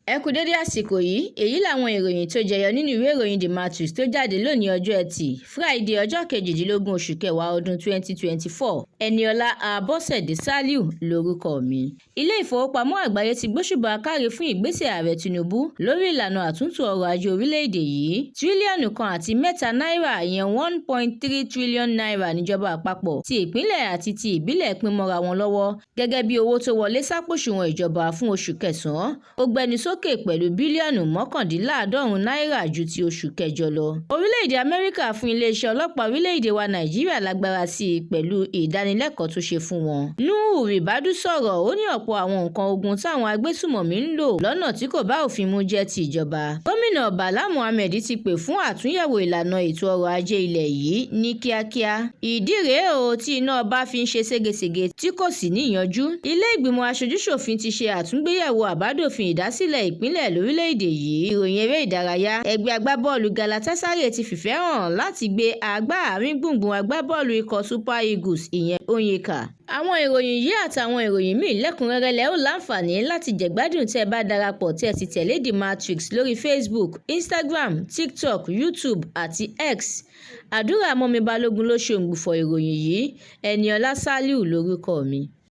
Ẹ kú dédé àsìkò yìí. Èyí làwọn ìròyìn tó jẹyọ nínú ìwé ìròyìn The Matrix tó jáde lónìí, ọjọ́ Ẹtì Friday, ọjọ́ 18 oṣù kẹwàá ọdún 2024. Ẹniọlá Abọ́sẹ̀dé Saliu lórúkọ mi. Ilé Ìfowópamọ́ Àgbáyé ti gbóṣùbà káre fún ìgbésẹ̀ Ààrẹ Tinubu lórí ìlànà àtúntò ọrọ̀ ajé orílẹ̀-èdè yìí. Tírílíọ̀nù 1.3 náírà, ìyẹn ₦1.3 trillion, níjọba àpapọ̀, ti ìpínlẹ̀ àti ti ìbílẹ̀ pín mọ́ra wọn lọ́wọ́ gẹ́gẹ́ bí owó tó wọlé sápòṣùwọ̀n ìjọba fún oṣù kẹsàn-án. Ó gbẹnu sókè pẹ̀lú bílíọ̀nù 99 náírà ju ti oṣù kẹjọ lọ. Orílẹ̀-èdè Amẹ́ríkà fún iléeṣẹ́ ọlọ́pàá orílẹ̀-èdè wa Nàìjíríà lágbára sí i pẹ̀lú ìdánilẹ́kọ̀ọ́ tó ṣe fún wọn. Nuhu Ribadu sọ̀rọ̀, ó ní ọ̀pọ̀ àwọn nǹkan ogun táwọn agbésùmọ̀mí ń lò lọ́nà tí kò bá òfin mu jẹ́ ti ìjọba. Gómìnà Bala Mohammed ti pè fún àtúnyẹ̀wò ìlànà ètò ọrọ̀ ajé ilẹ̀ yìí ní kíákíá. Ìdí rèé o tí iná ọba fi ń ṣe ségesège tí kò sì níyanjú. Ilé Ìgbìmọ̀ Aṣojú-ṣòfin ti ṣe àtúngbéyẹ̀wò àbádòfin ìdásílẹ̀ ìpínlẹ̀ lórílẹ̀-èdè yìí. Ìròyìn eré ìdárayá: Ẹgbẹ́ agbábọ́ọ̀lù Galatasaray ti fìfẹ́ hàn láti gbé agbá-àárín gbùngbùn agbábọ́ọ̀lù ikọ̀ Super Eagles, ìyẹn Onyeka. Àwọn ìròyìn yìí àtàwọn ìròyìn míì lẹ́kùn-ún-rẹ́rẹ́ lẹ ó láǹfààní láti jẹ̀gbádùn tẹ́ ẹ bá darapọ̀ tẹ́ ẹ sì tẹ̀lé The Matrix lórí Facebook, Instagram, TikTok, YouTube àti X. Àdúrà mọ́mi Balógun ló ṣe òǹgbùfọ̀ ìròyìn yìí. Ẹniọlá Saliu lórúkọ mi.